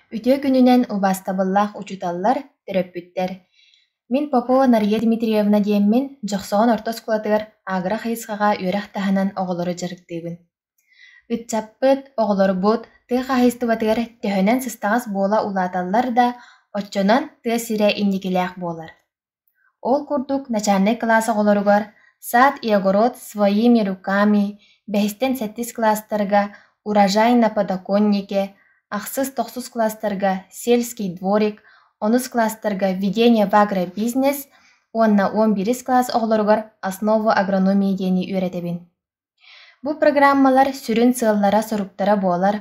Үтүө күнүнэн убаастабыллаах учууталлар, төрөппүттэр! Мин Попова Нарыйа Дмитриевна диэммин Дьохсоҕон орто оскуолатыгар агро хайысхаҕа үөрэх таһынан оҕолору дьарыктыыбын. Ыччаппыт, оҕолорбут тыа хаһаайыстыбатыгар төһөнөн сыстаҕас буола улааталлар да, оччонон тыа сирэ инникилээх буолар. Ол курдук начальнай кылаас оҕолоругар «Сад и огород своими руками», бэһистэн сэттис кылаастарга «Урожай на подоконнике», ахсыс-тохсус кылаастарга «Сельский дворик», онус кылаастарга «Введение в агробизнес» уонна 11-ис кылаас оҕолоругар «Основы агрономии» диэни үөрэтэбин. Бу программалар сүрүн сыаллара-соруктара буолар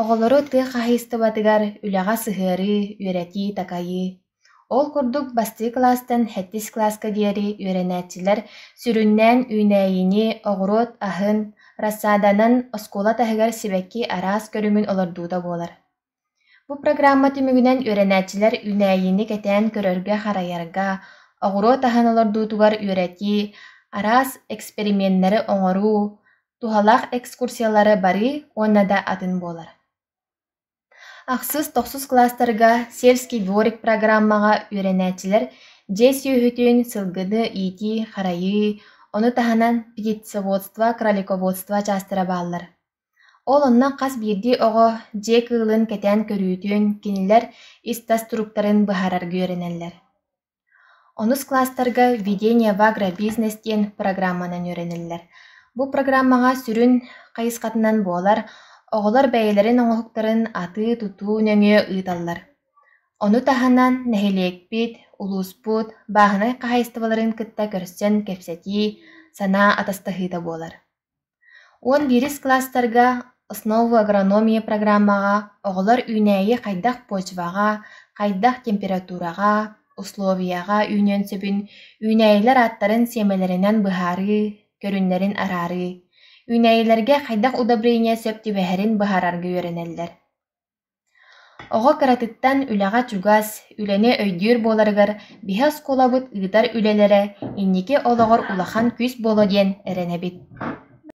оҕолору тыа хаһаайыстыбатыгар үлэҕэ сыһыарыы, үөрэтии-такайыы. Ол курдук бастакы кылаастан сэттис кылааска диэри үөрэнээччилэр сүрүннээн үүнээйини, оҕуруот аһын, рассаданан оскуола таһыгар сибэкки араас көрүҥүн олордуута буолар. Бу программа түмүгүнэн үөрэнээччилэр үүнээйини кэтээн көрөргө-харайарга, оҕуруот аһын олордуутугар үөрэтии, араас эксперименнэри оҥоруу, туһалаах экскурсиялары барыы уонна да атын буолар. Ахсыс, тохсус кылаастарга «Сельский дворик» программаҕа үөрэнээччилэр дьиэ сүөһүтүн, сылгыны иитии, харайыы, ону таһынан птицеводство, кролиководство чаастара бааллар. Ол онно хас биирдии оҕо дьиэ кыылын кэтээн көрүүтүн, кинилэр ис-тас туруктарын быһаарарга үөрэнэллэр. Онус кылаастарга «Введение в агробизнес» диэн программанан үөрэнэллэр. Бу программаҕа сүрүн хайысхатынан буолар оҕолор бэйэлэрин оҥоһуктарын атыы-тутуу нөҥүө ыыталлар. Ону таһынан нэһилиэкпит, улууспут бааһынай хаһаайыстыбаларын кытта көрсөн кэпсэтии, санаа атастаһыыта буолар. 11-ис кылаастарга «Основы агрономии» программаҕа оҕолор үүнээйи хайдах почваҕа, хайдах температураҕа, условияҕа үүнүөн сөбүн үүнээйилэр ааттарын сиэмэлэринэн быһаарыы, көрүҥнэрин араарыы, үүнээйилэргэ хайдах удобрение сөп түбэһэрин быһаарарга үөрэнэллэр. Оҕо кыратыттан үлэҕэ чугас, үлэни өйдүүр буоларыгар биһи оскуолабыт ыытар үлэлэрэ инники олоҕор улахан күүс буолуо диэн эрэнэбит.